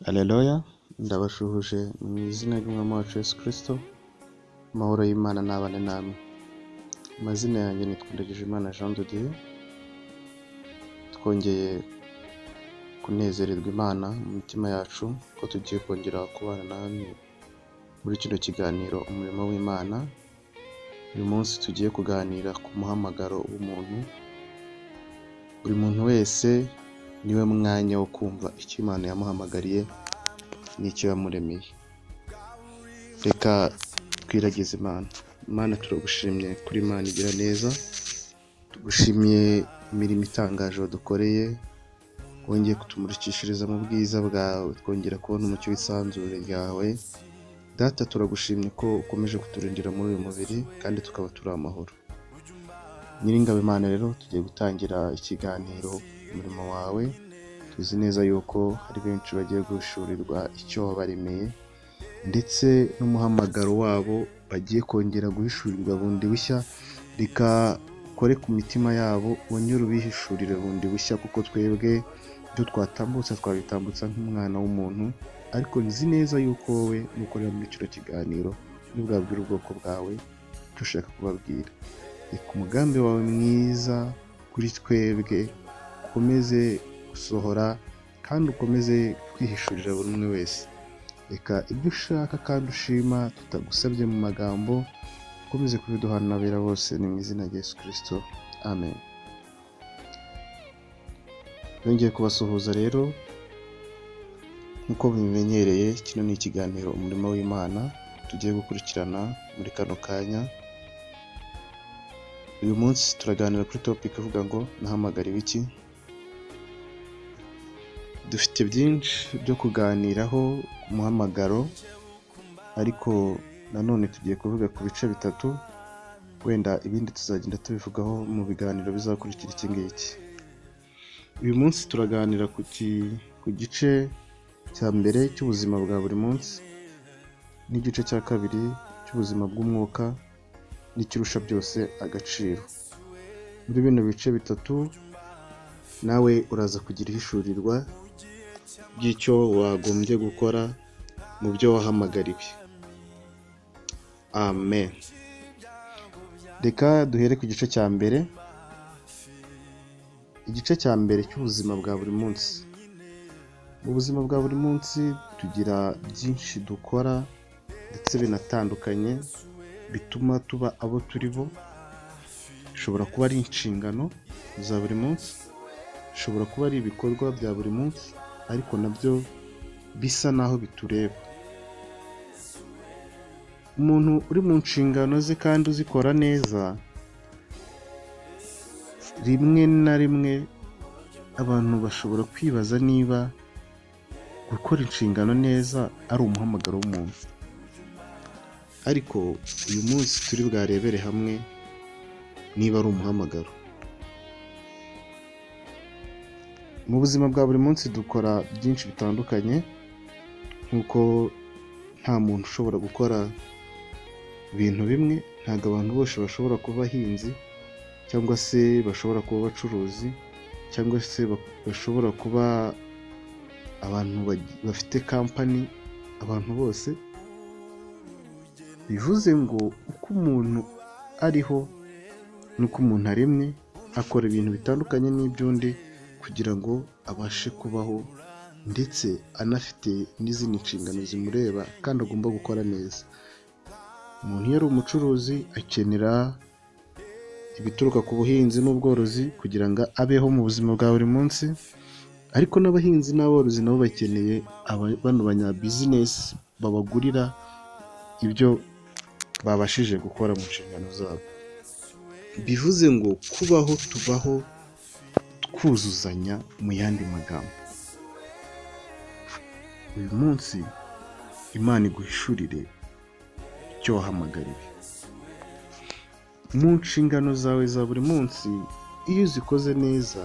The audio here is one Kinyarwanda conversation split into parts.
Aleluya, ndabashuhuje mu izina ry'Umwami wacu Yesu Kristo, amahoro y'Imana nabane namwe. Amazina yanjye nitwa Ndagijimana Jean de Dieu, twongeye kunezererwa Imana mu mitima yacu ko tugiye kongera kubana namwe muri kino kiganiro Umurimo w'Imana. Uyu munsi tugiye kuganira ku muhamagaro w'umuntu. Buri muntu wese niwe mwanya wo kumva icyo Imana yamuhamagariye n'icyo yamuremeye. Reka twiragize Imana. Imana, turagushimye kuri Imana igira neza, tugushimiye imirimo itangaje wadukoreye, wongeye kutumurikishiriza mu bwiza bwawe, twongera kubona umucyo w'isanzure ryawe. Data, turagushimye ko ukomeje kuturindira muri uyu mubiri kandi tukaba turi amahoro. Nyiringabo Imana, rero tugiye gutangira ikiganiro Umurimo wawe, tuzi neza yuko hari benshi bagiye guhishurirwa icyo wabaremeye ndetse n'umuhamagaro wabo bagiye kongera guhishurirwa bundi bushya. Reka ukore ku mitima yabo, wongere ubihishurire bundi bushya, kuko twebwe ibyo twatambutsa twabitambutsa nk'umwana w'umuntu, ariko nzi neza yuko wowe nukorera muri kino kiganiro nibwabwira ubwoko bwawe icyo ushaka kubabwira. Reka umugambi wawe mwiza kuri twebwe ukomeze gusohora kandi ukomeze kwihishurira buri umwe wese. Reka ibyo ushaka kandi ushima tutagusabye mu magambo ukomeze kubiduhanabira bose, ni mu izina rya Yesu Kristo, amen. Nongeye kubasuhuza rero nk'uko mubimenyereye, kino ni ikiganiro Umurimo w'Imana tugiye gukurikirana muri kano kanya. Uyu munsi turaganira kuri topic ivuga ngo nahamagariwe iki? Dufite byinshi byo kuganiraho ku muhamagaro, ariko nanone tugiye kuvuga ku bice bitatu, wenda ibindi tuzagenda tubivugaho mu biganiro bizakurikira iki ngiki. Uyu munsi turaganira ku gice cya mbere cy'ubuzima bwa buri munsi, n'igice cya kabiri cy'ubuzima bw'umwuka, n'ikirusha byose agaciro. Muri bino bice bitatu nawe uraza kugira ihishurirwa ry'icyo wagombye gukora mu byo wahamagariwe. Amen. Reka duhere ku gice cya mbere, igice cya mbere cy'ubuzima bwa buri munsi. Mu buzima bwa buri munsi tugira byinshi dukora ndetse binatandukanye bituma tuba abo turi bo, bishobora kuba ari inshingano za buri munsi, bishobora kuba ari ibikorwa bya buri munsi ariko nabyo bisa naho bitureba. Umuntu uri mu nshingano ze kandi uzikora neza, rimwe na rimwe abantu bashobora kwibaza niba gukora inshingano neza ari umuhamagaro w'umuntu. Ariko uyu munsi turi bwarebere hamwe niba ari umuhamagaro. Mu buzima bwa buri munsi dukora byinshi bitandukanye, nk'uko nta muntu ushobora gukora ibintu bimwe, ntabwo abantu bose bashobora kuba abahinzi cyangwa se bashobora kuba abacuruzi cyangwa se bashobora kuba abantu bafite kampani, abantu bose. Bivuze ngo uko umuntu ariho n'uko umuntu aremye, akora ibintu bitandukanye n'iby'undi kugira ngo abashe kubaho ndetse anafite n'izindi nshingano zimureba kandi agomba gukora neza. Umuntu iyo ari umucuruzi akenera ibituruka ku buhinzi n'ubworozi kugira ngo abeho mu buzima bwa buri munsi, ariko n'abahinzi n'aborozi nabo bakeneye bano banyabizinesi babagurira ibyo babashije gukora mu nshingano zabo. Bivuze ngo kubaho tubaho twuzuzanya mu yandi magambo. Uyu munsi Imana iguhishurire icyo wahamagariwe. Mu nshingano zawe za buri munsi, iyo uzikoze neza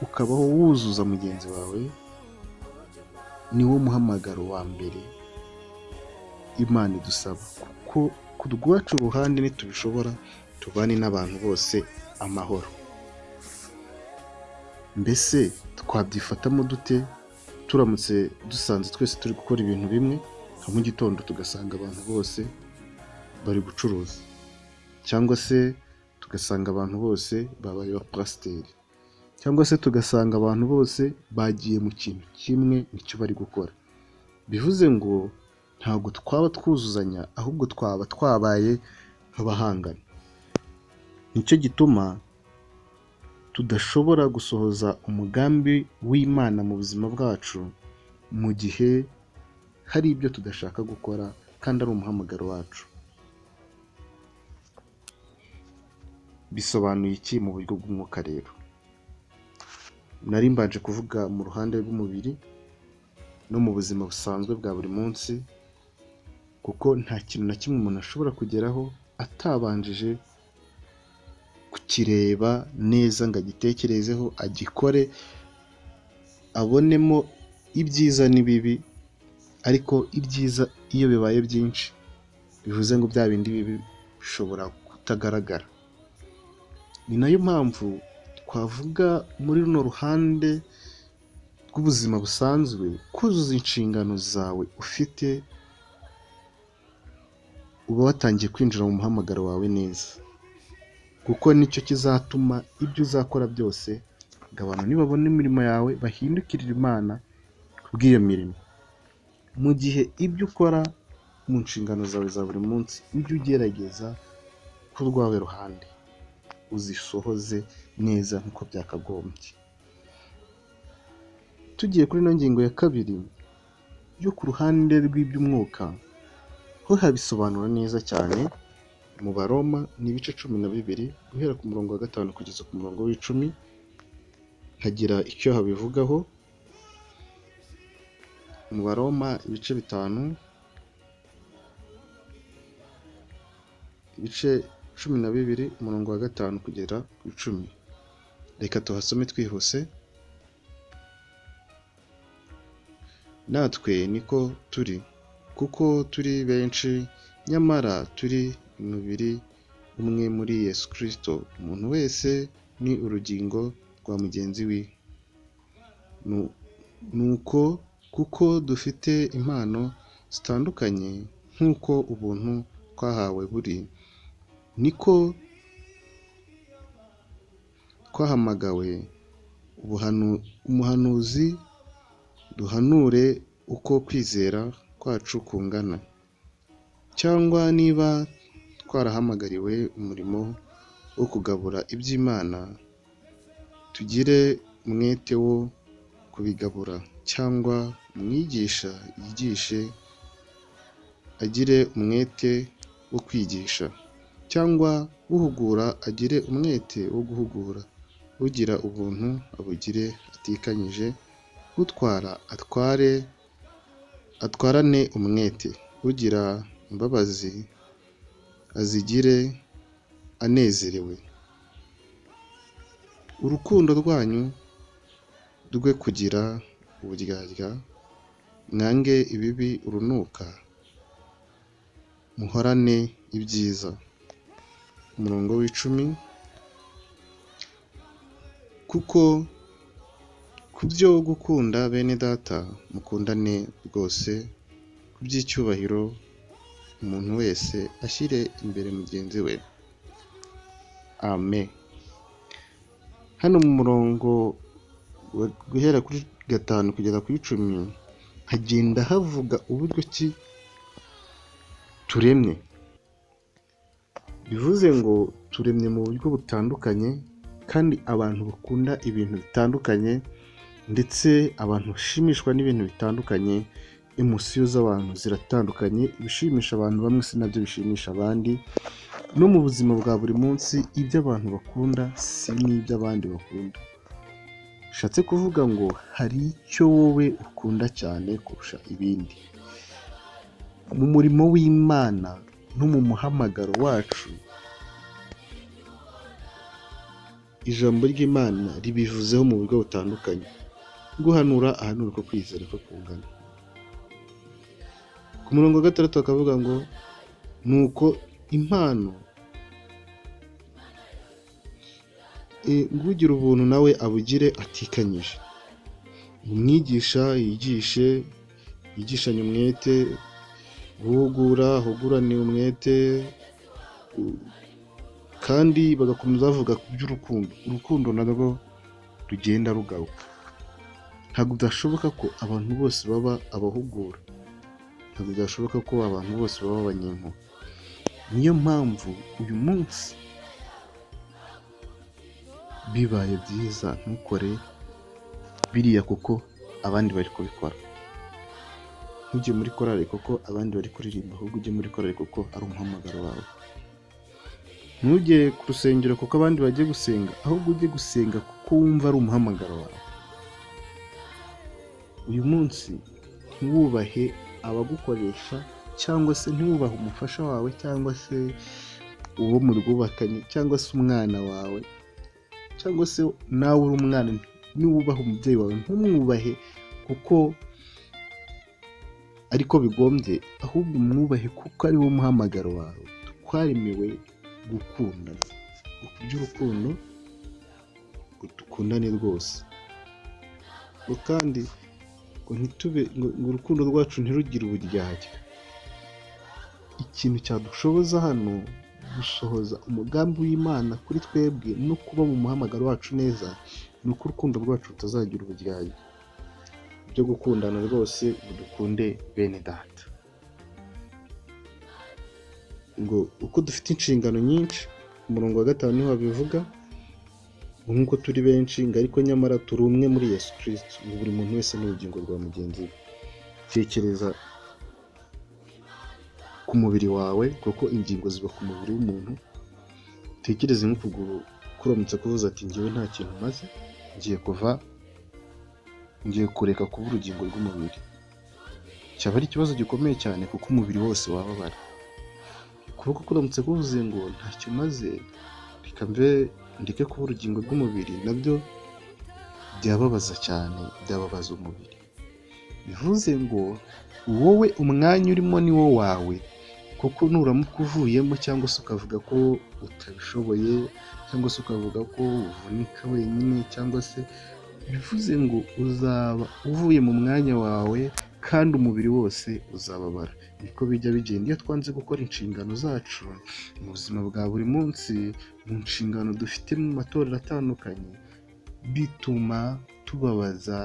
ukabaho wuzuza mugenzi wawe, niwo muhamagaro wa mbere Imana idusaba, kuko ku rwacu ruhande nitubishobora tubane n'abantu bose amahoro. Mbese twabyifatamo dute? Turamutse dusanze twese turi gukora ibintu bimwe, nka mu gitondo tugasanga abantu bose bari gucuruza, cyangwa se tugasanga abantu bose babaye abapasiteri, cyangwa se tugasanga abantu bose bagiye mu kintu kimwe nicyo bari gukora, bivuze ngo ntabwo twaba twuzuzanya, ahubwo twaba twabaye nk'abahangana. Nicyo gituma tudashobora gusohoza umugambi w'Imana mu buzima bwacu mu gihe hari ibyo tudashaka gukora kandi ari umuhamagaro wacu. Bisobanuye iki mu buryo bw'umwuka rero? Nari mbanje kuvuga mu ruhande rw'umubiri no mu buzima busanzwe bwa buri munsi, kuko nta kintu na kimwe umuntu ashobora kugeraho atabanjije kukireba neza ngo agitekerezeho, agikore, abonemo ibyiza n'ibibi, ariko ibyiza iyo bibaye byinshi bivuze ngo bya bindi bibi bishobora kutagaragara. Ni nayo mpamvu twavuga muri runo ruhande rw'ubuzima busanzwe, kuzuza inshingano zawe ufite, uba watangiye kwinjira mu muhamagaro wawe neza, kuko nicyo kizatuma ibyo uzakora byose ngo abantu nibabona imirimo yawe bahindukirire Imana kubw'iyo mirimo. Mu gihe ibyo ukora mu nshingano zawe za buri munsi, ujye ugerageza ku rwawe ruhande uzisohoze neza nk'uko byakagombye. Tugiye kuri ino ngingo ya kabiri yo ku ruhande rw'iby'umwuka, ho habisobanura neza cyane mu Baroma ni ibice 12 guhera ku murongo wa 5 kugeza ku murongo w'10, hagira icyo habivugaho. Mu Baroma ibice 5, ibice 12 umurongo wa 5 kugera ku 10. Reka tuhasome twihuse. Natwe niko turi, kuko turi benshi, nyamara turi umubiri umwe muri Yesu Kristo, umuntu wese ni urugingo rwa mugenzi we. Nuko kuko dufite impano zitandukanye nk'uko ubuntu twahawe buri, niko twahamagawe. Umuhanuzi duhanure uko kwizera kwacu kungana, cyangwa niba twarahamagariwe umurimo wo kugabura iby'Imana, tugire umwete wo kubigabura, cyangwa umwigisha yigishe agire umwete wo kwigisha, cyangwa uhugura agire umwete wo guhugura, ugira ubuntu abugire atikanyije, utwara atwarane umwete, ugira imbabazi azigire anezerewe. Urukundo rwanyu rwe kugira uburyarya, mwange ibibi urunuka, muhorane ibyiza. Umurongo w'10, kuko ku byo gukunda bene data mukundane rwose, ku by'icyubahiro umuntu wese ashyire imbere mugenzi we. Amen. Hano mu murongo guhera kuri 5 kugeza ku 10 hagenda havuga uburyo ki turemye. Bivuze ngo turemye mu buryo butandukanye, kandi abantu bakunda ibintu bitandukanye, ndetse abantu bashimishwa n'ibintu bitandukanye, emosiyo z'abantu ziratandukanye, ibishimisha abantu bamwe si nabyo bishimisha abandi, no mu buzima bwa buri munsi ibyo abantu bakunda si n'ibyo abandi bakunda. Bishatse kuvuga ngo hari icyo wowe ukunda cyane kurusha ibindi. Mu murimo w'Imana no mu muhamagaro wacu, ijambo ry'Imana ribivuzeho mu buryo butandukanye. Guhanura ahanura uko kwizera ko kungana. Ku murongo wa 6 bakavuga ngo nuko impano ugira ubuntu nawe abugire atikanyije. Umwigisha yigishe, yigishanye umwete, guhugura ahugurane umwete, kandi bagakomeza bavuga ku by'urukundo. Urukundo narwo rugenda rugaruka. Ntabwo byashoboka ko abantu bose baba abahugura, ntabwo byashoboka ko abantu bose baba abanyempuhwe. Niyo mpamvu uyu munsi bibaye byiza ntukore biriya kuko abandi bari kubikora. Ntujye muri korali kuko abandi bari kuririmba, ahubwo ujye muri korali kuko ari umuhamagaro wawe. Ntujye ku rusengero kuko abandi bagiye gusenga, ahubwo ujye gusenga kuko wumva ari umuhamagaro wawe. Uyu munsi ntiwubahe abagukoresha, cyangwa se ntiwubahe umufasha wawe, cyangwa se uwo murwubakanye, cyangwa se umwana wawe, cyangwa se nawe uri umwana niwubaha umubyeyi wawe, ntumwubahe kuko ariko bigombye, ahubwo umwubahe kuko ari wo muhamagaro wawe. Twaremewe gukundana, ku by'urukundo ngo dukundane rwose, ngo kandi ngo ntitube ngo urukundo rwacu ntirugire uburyarya. Ikintu cyadushoboza hano gusohoza umugambi w'Imana kuri twebwe no kuba mu muhamagaro wacu neza, ni uko urukundo rwacu rutazagira uburyarya. Byo gukundana rwose, ngo dukunde bene data, ngo uko dufite inshingano nyinshi. Umurongo wa 5 niho babivuga, ngo nk'uko turi benshi, ngo ariko nyamara turi umwe muri Yesu Kirisito, ngo buri muntu wese ni urugingo rwa mugenzi we. Tekereza ku mubiri wawe, kuko ingingo ziba ku mubiri w'umuntu. Utekereze nk'ukuguru kuramutse kuvuze ati: "Ngewe nta kintu maze, ngiye kuva, ngiye kureka kuba urugingo rw'umubiri." Cyaba ari ikibazo gikomeye cyane, kuko umubiri wose wababara. Ukuboko kuramutse kuvuze ngo: "Ntacyo maze, reka mve, ndeke kuba urugingo rw'umubiri," nabyo byababaza cyane, byababaza umubiri. Bivuze ngo wowe umwanya urimo ni wo wawe, kuko nuramuka uvuyemo, cyangwa se ukavuga ko utabishoboye, cyangwa se ukavuga ko uvunika wenyine, cyangwa se bivuze ngo uzaba uvuye mu mwanya wawe kandi umubiri wose uzababara. Niko bijya bigenda iyo twanze gukora inshingano zacu mu buzima bwa buri munsi, mu nshingano dufite mu matorero atandukanye, bituma tubabaza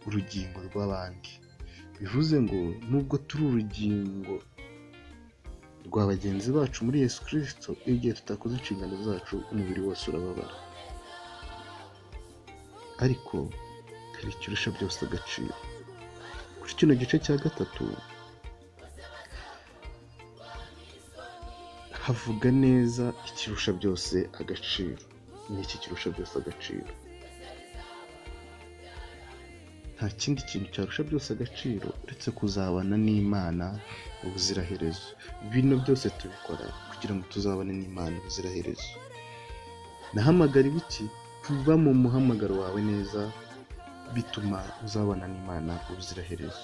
urugingo rw'abandi. Bivuze ngo nubwo turi urugingo rwa bagenzi bacu muri Yesu Kirisito, igihe tutakoze inshingano zacu, umubiri wose urababara. Ariko hari ikirusha byose agaciro. Kuri kino gice cya 3 havuga neza ikirusha byose agaciro. Ni iki kirusha byose agaciro? Nta kindi kintu cyarusha byose agaciro uretse kuzabana n'Imana ubuziraherezo. Bino byose tubikora kugira ngo tuzabane n'Imana ubuziraherezo. Nahamagariwe iki? Kuba mu muhamagaro wawe neza bituma uzabana n'Imana ubuziraherezo.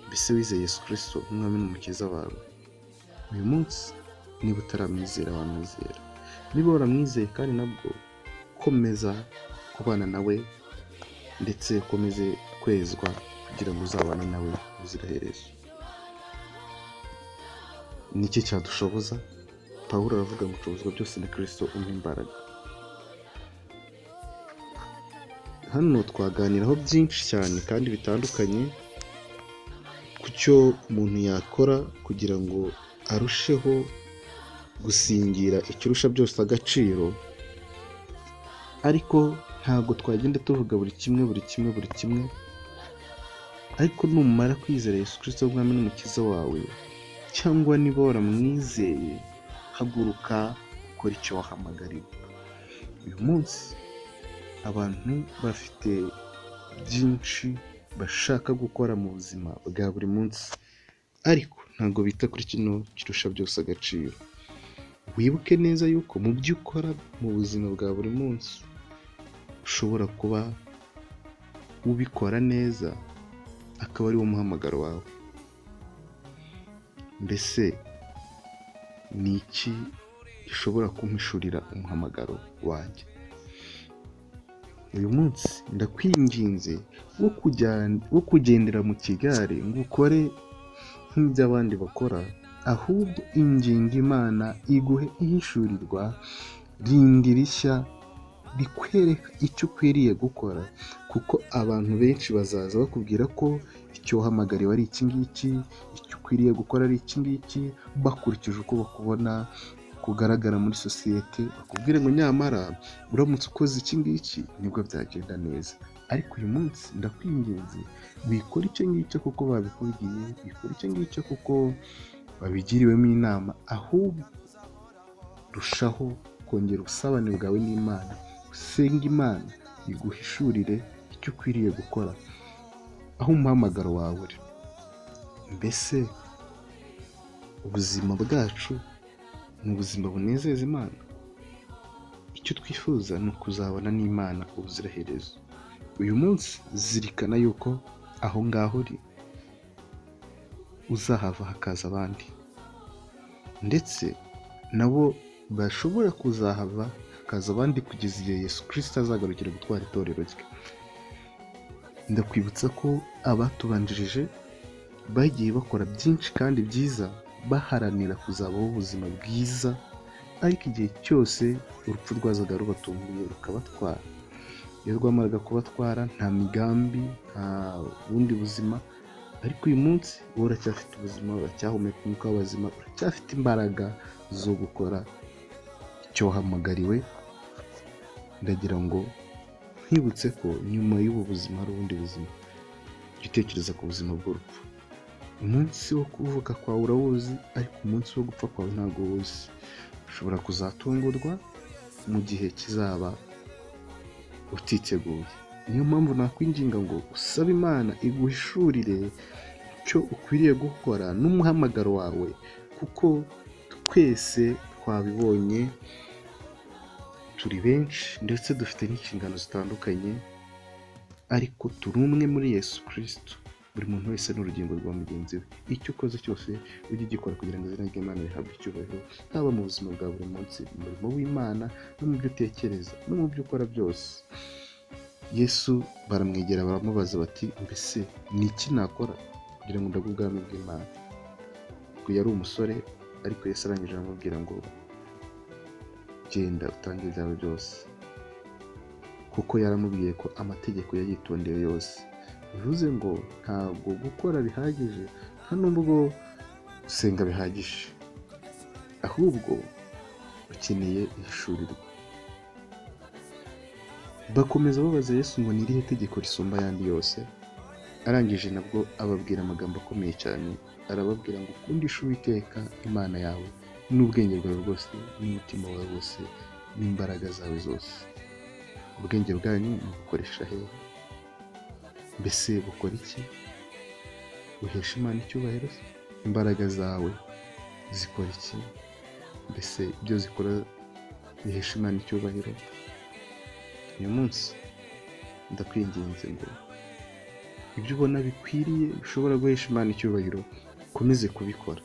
Mbese wizeye Yesu Kirisito nk'umwami n'umukiza wawe? Uyu munsi niba utaramwizera, wamwizera. Niba waramwizeye kandi nabwo, komeza kubana nawe, ndetse ukomeze kwezwa kugira ngo uzabane nawe ubuziraherezo. Ni iki cyadushoboza? Pawulo aravuga ngo: "Nshobozwa byose na Kirisito umpa imbaraga." Hano twaganiraho byinshi cyane kandi bitandukanye ku cyo umuntu yakora kugira ngo arusheho gusingira ikirusha byose agaciro, ariko ntabwo twagenda tuvuga buri kimwe, buri kimwe, buri kimwe. Ariko numara kwizera Yesu Kirisito w'umwami n'umukiza wawe, cyangwa niba waramwizeye, haguruka ukora icyo wahamagariwe. Uyu munsi abantu bafite byinshi bashaka gukora mu buzima bwa buri munsi, ariko ntabwo bita kuri kino kirusha byose agaciro. Wibuke neza yuko mu byo ukora mu buzima bwa buri munsi ushobora kuba ubikora neza, akaba ari wo muhamagaro wawe. Mbese ni iki gishobora kumpishurira umuhamagaro wanjye? Uyu munsi ndakwinginze, wo kugendera mu kigare ngo ukore nk'ibyo abandi bakora, ahubwo inginga Imana iguhe ihishurirwa rindi rishya rikwereka icyo ukwiriye gukora, kuko abantu benshi bazaza bakubwira ko icyo wahamagariwe ari iki ngiki, icyo ukwiriye gukora ari iki ngiki, bakurikije uko bakubona kugaragara muri sosiyete, bakubwire ngo nyamara uramutse ukoze iki ngiki nibwo byagenda neza. Ariko uyu munsi ndakwinginze, wikora icyo ngicyo kuko babikubwiye, wikora icyo ngicyo kuko babigiriwemo inama, ahubwo rushaho kongera ubusabane bwawe n'Imana, usenge Imana iguhishurire icyo ukwiriye gukora, aho umuhamagaro wawe uri. Mbese ubuzima bwacu ni ubuzima bunezeza Imana? Icyo twifuza ni ukuzabana n'Imana ubuziraherezo. Uyu munsi zirikana yuko aho ngaho uri uzahava hakaza abandi, ndetse nabo bashobora kuzahava hakaza abandi kugeza igihe Yesu Kirisito azagarukira gutwara itorero rye. Ndakwibutsa ko abatubanjirije bagiye bakora byinshi kandi byiza, baharanira kuzabaho ubuzima bwiza, ariko igihe cyose urupfu rwazaga rubatunguye rukabatwara. Iyo rwamaraga kubatwara, nta migambi, nta bundi buzima. Ariko uyu munsi wowe uracyafite ubuzima, uracyahumeka umwuka w'abazima, uracyafite imbaraga zo gukora icyo wahamagariwe. Ndagira ngo nkwibutse ko nyuma y'ubu buzima hari ubundi buzima. Jya utekereza ku buzima bw'urupfu. Umunsi wo kuvuka kwawe urawuzi, ariko umunsi wo gupfa kwawe ntabwo uwuzi. Ushobora kuzatungurwa mu gihe kizaba utiteguye. Niyo mpamvu nakwinginga ngo usabe Imana iguhishurire icyo ukwiriye gukora n'umuhamagaro wawe, kuko twese twabibonye, turi benshi ndetse dufite n'inshingano zitandukanye, ariko turi umwe muri Yesu Kirisito. Buri muntu wese ni urugingo rwa mugenzi we. Icyo ukoze cyose ujye ugikora kugira ngo izina ry'Imana rihabwe icyubahiro, haba mu buzima bwa buri munsi, mu murimo w'Imana, no mu byo utekereza, no mu byo ukora byose. Yesu baramwegera baramubaza bati: "Mbese ni iki nakora kugira ngo ndagwe ubwami bw'Imana?" Ubwo yari umusore, ariko Yesu arangije aramubwira ngo: "Genda utange ibyawe byose", kuko yaramubwiye ko amategeko yayitondeye yose. Bivuze ngo ntabwo gukora bihagije, nta nubwo gusenga bihagije, ahubwo ukeneye ihishurirwa. Bakomeza babaza Yesu ngo: "Ni irihe tegeko risumba ayandi yose?" Arangije nabwo ababwira amagambo akomeye cyane, arababwira ngo: "Ukundishe Uwiteka Imana yawe n'ubwenge bwawe bwose, n'umutima wawe wose, n'imbaraga zawe zose." Ubwenge bwanyu mubukoresha hehe? Mbese bukora iki? Buhesha Imana icyubahiro se? Imbaraga zawe zikora iki? Mbese ibyo zikora bihesha Imana icyubahiro? Uyu munsi ndakwinginze ngo ibyo ubona bikwiriye bishobora guhesha Imana icyubahiro, ukomeze kubikora.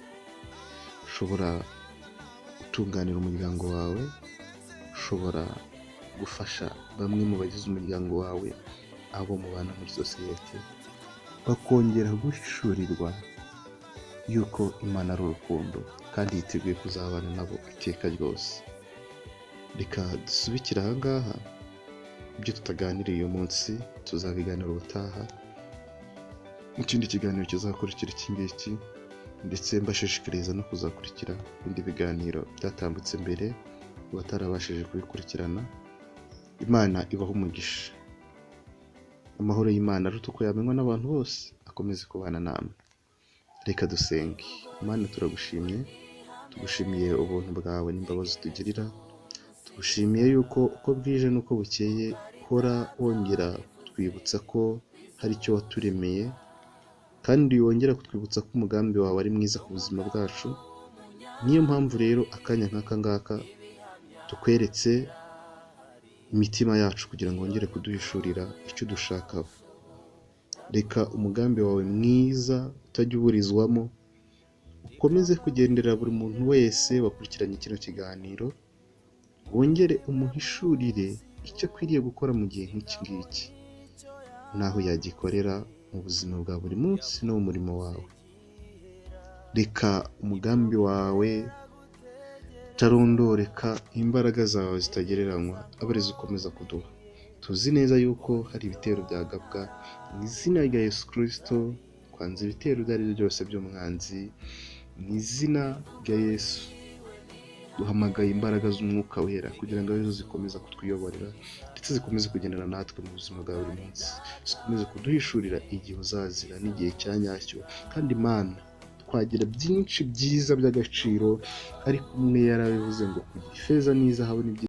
Ushobora gutunganira umuryango wawe, ushobora gufasha bamwe mu bagize umuryango wawe, abo mubana muri sosiyete, bakongera guhishurirwa yuko Imana ari urukundo kandi yiteguye kuzabana nabo iteka ryose. Reka dusubikire aha ngaha, ibyo tutaganiriye uyu munsi tuzabiganira ubutaha mu kindi kiganiro kizakurikira iki ngiki, ndetse mbashishikariza no kuzakurikira ibindi biganiro byatambutse mbere ku batarabashije kubikurikirana. Imana ibahe umugisha. Amahoro y'Imana aruta uko yamenywa n'abantu bose akomeze kubana namwe. Reka dusenge. Imana, turagushimye, tugushimiye ubuntu bwawe n'imbabazi utugirira, tugushimiye yuko uko bwije n'uko bukeye uhora wongera kutwibutsa ko hari icyo waturemeye, kandi wongera kutwibutsa ko umugambi wawe ari mwiza ku buzima bwacu. Niyo mpamvu rero akanya nk'aka ngaka tukweretse imitima yacu kugira ngo wongere kuduhishurira icyo udushakaho. Reka umugambi wawe mwiza utajya uburizwamo ukomeze kugenderera buri muntu wese wakurikiranye kino kiganiro, wongere umuhishurire icyo akwiriye gukora mu gihe nk'iki ngiki. n'aho yagikorera mu buzima bwa buri munsi no mu murimo wawe. Reka umugambi wawe utarondoreka, imbaraga zawe zitagereranywa, abe arizo ukomeza kuduha. Tuzi neza yuko hari ibitero byagabwa. Mu izina rya Yesu Kirisito, twanze ibitero ibyo ari byo byose by'umwanzi. Mu izina rya Yesu, duhamagaye imbaraga z'Umwuka Wera kugira ngo arizo zikomeza kutwiyoborera, ndetse zikomeze kugendana natwe mu buzima bwa buri munsi, zikomeze kuduhishurira igihe uzazira n'igihe cya nyacyo. Kandi Imana, twagira byinshi byiza by'agaciro, ariko umwe yarabivuze ngo kugira ifeza n'izahabu ni byiza.